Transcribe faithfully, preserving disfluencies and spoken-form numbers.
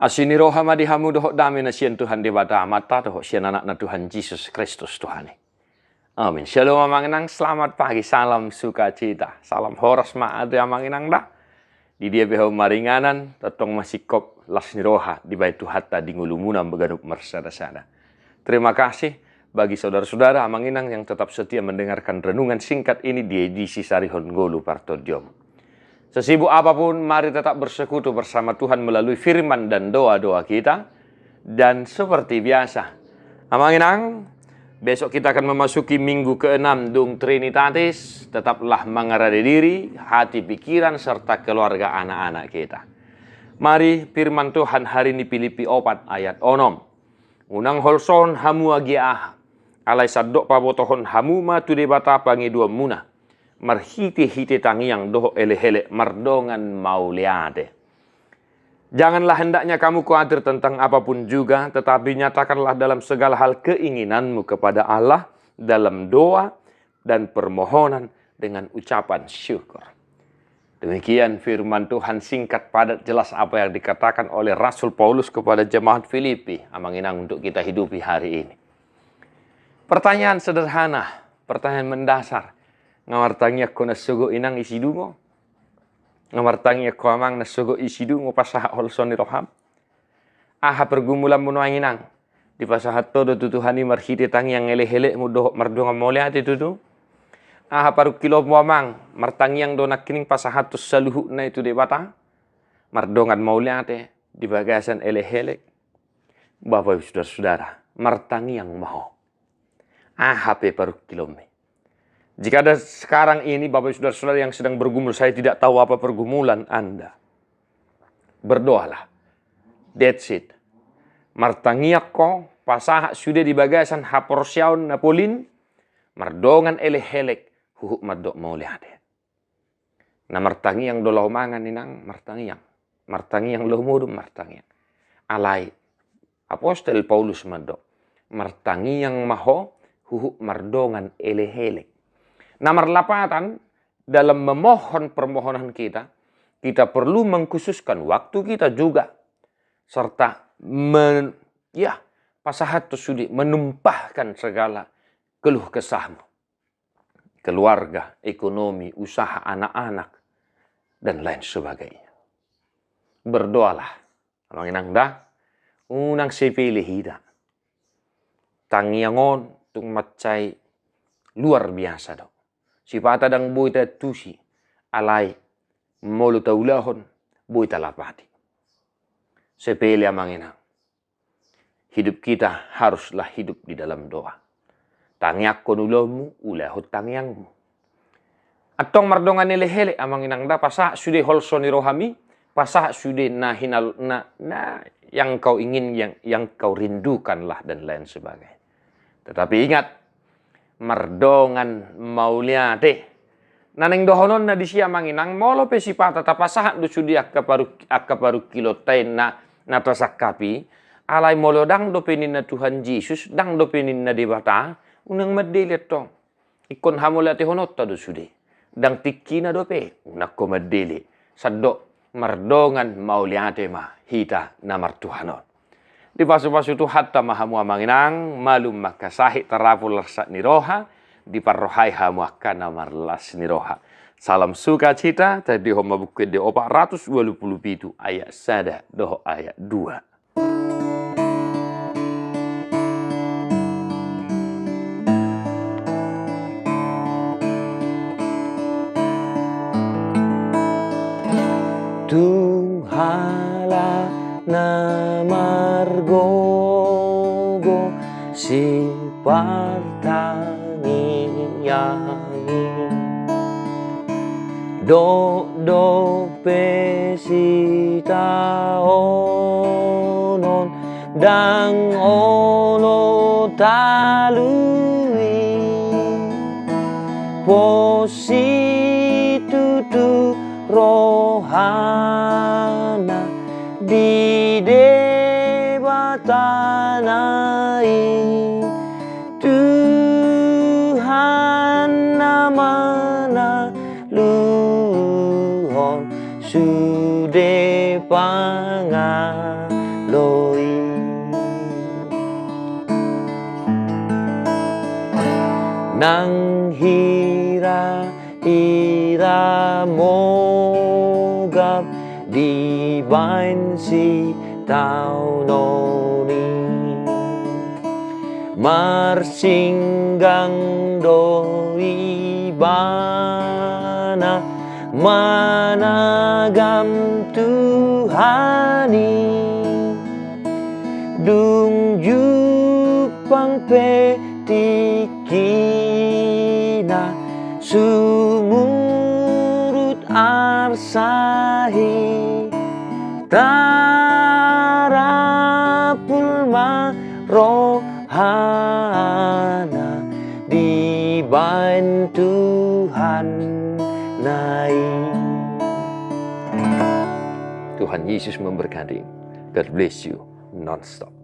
Asi ni roha ma di hamu dohot dame na sian Tuhan Debata Amanta dohot sian Anakna Tuhan Jesus Kristus Tuhan i. Amin. Shalom amang inang, selamat pagi, salam sukacita, salam horas ma ate amang inang da. Di dia pe hamu maringanan, tongtong ma singkop las ni roha dibahen Tuhanta di ngolumuna ganup marsadasada. Terima kasih bagi saudara-saudara amang inang yang tetap setia mendengarkan renungan singkat ini di edisi Sarihon Ngolu Partondion. Sesibuk apapun, mari tetap bersekutu bersama Tuhan melalui firman dan doa-doa kita. Dan seperti biasa, amang inang, besok kita akan memasuki minggu keenam Dung Trinitatis. Tetaplah mengarade diri, hati, pikiran, serta keluarga anak-anak kita. Mari firman Tuhan hari ini, Filipi opat ayat onom. Unang holsohon hamu agia aha. Alai sandok pabotohon hamu ma tu Debata pangidoanmuna marhite-hite tangiang dohot elek-elek mardongan mauliate. Janganlah hendaknya kamu khawatir tentang apapun juga, tetapi nyatakanlah dalam segala hal keinginanmu kepada Allah dalam doa dan permohonan dengan ucapan syukur. Demikian firman Tuhan singkat, padat, jelas apa yang dikatakan oleh Rasul Paulus kepada jemaat Filipi, amang inang, untuk kita hidupi hari ini. Pertanyaan sederhana, pertanyaan mendasar. Nga martangiang ho na sogot inang i sidung ho? Nga martangiang ho amang na sogot i sidung ho pasahat holso ni roham? Aha pergumulanmu nuaeng inang? Dipasahat ho do tu Tuhan i marhite tangiang elek-elekmu dohot mardongan mauliate tutu? Aha parungkilonmu amang? Martangiang do nangkining pasahathon saluhutna i tu Debata mardongan mauliate di bagasan elek-elek? Bapak Ibu Saudara-saudara, martangiang ma ho. Aha pe parungkilonmi. Jika ada sekarang ini Bapak Ibu Saudara-saudara yang sedang bergumul, saya tidak tahu apa pergumulan Anda. Berdoalah. That's it. Martangiang ho, pasahat sude di bagasan haporseaon na polin, mardongan elek-elek, huhut mandok mauliate. Na martangiang do laho mangan inang, martangiang. Martangiang laho modom, martangiang. Alai apostel Paulus mandok, martangiang ma ho huhut mardongan elek-elek. Na marlapatan, dalam memohon permohonan kita, kita perlu mengkhususkan waktu kita juga, serta men-, ya, pasahat tu sude, menumpahkan segala keluh kesahmu, keluarga, ekonomi, usaha, anak-anak, dan lain sebagainya. Berdoalah, amang inang da, unang sepele hita. Tangiang on tung mansai luar biasa do. Sipata ndang boi taantusi, alai molo taulahon, boi talapati. Sepele amang inang. Hidup kita haruslah hidup di dalam doa. Tangiangkon ulaonmu, ulahon tangiangmu. Antong mardongan elek-elek amang inang da, pasahat sude holso ni rohami, pasahat sude na hinal-, na, na yang kau ingin, yang, yang kau rindukanlah dan lain sebagainya. Tetapi ingat, mardongan mauliate. Na naeng dohononna disi amang inang, molo pe sipata tapasahat do sude angka paru-, angka parungkilonta i na, na tasangkapi, alai molo ndang dope ninna Tuhan Jesus, ndang dope ninna Debata, unang mandele antong. Ingkon hamauliatehononta do sude. Ndang tingkina dope, unang ho mandele. Sandok mardongan mauliate ma hita na martuhan on. Dipasupasu Tuhanta ma hamu amang inang, malum ma angka sahit tarapul larsat ni roha, diparrohai hamu angka na marlas ni roha. Salam sukacita, tadingkon ma Buku Ende opat ratus ualu pulu pitu ayat sada dohot ayat dua. Tung halak na margogo sipartangiangi. Dok dope sitaonon ndang olo talui. Pos situtu rohana di Debata na i. Tuhan na manaluhon sude pangan. Nang hira-hira mogap dibaen sitaonon i, marsinggang do ibana managam Tuhan i. Dung jumpang pe tingkina sumurut arsa i, tarapul ma rohana dibaen Tuhanna i. Tuhan Yesus memberkati. God bless you nonstop.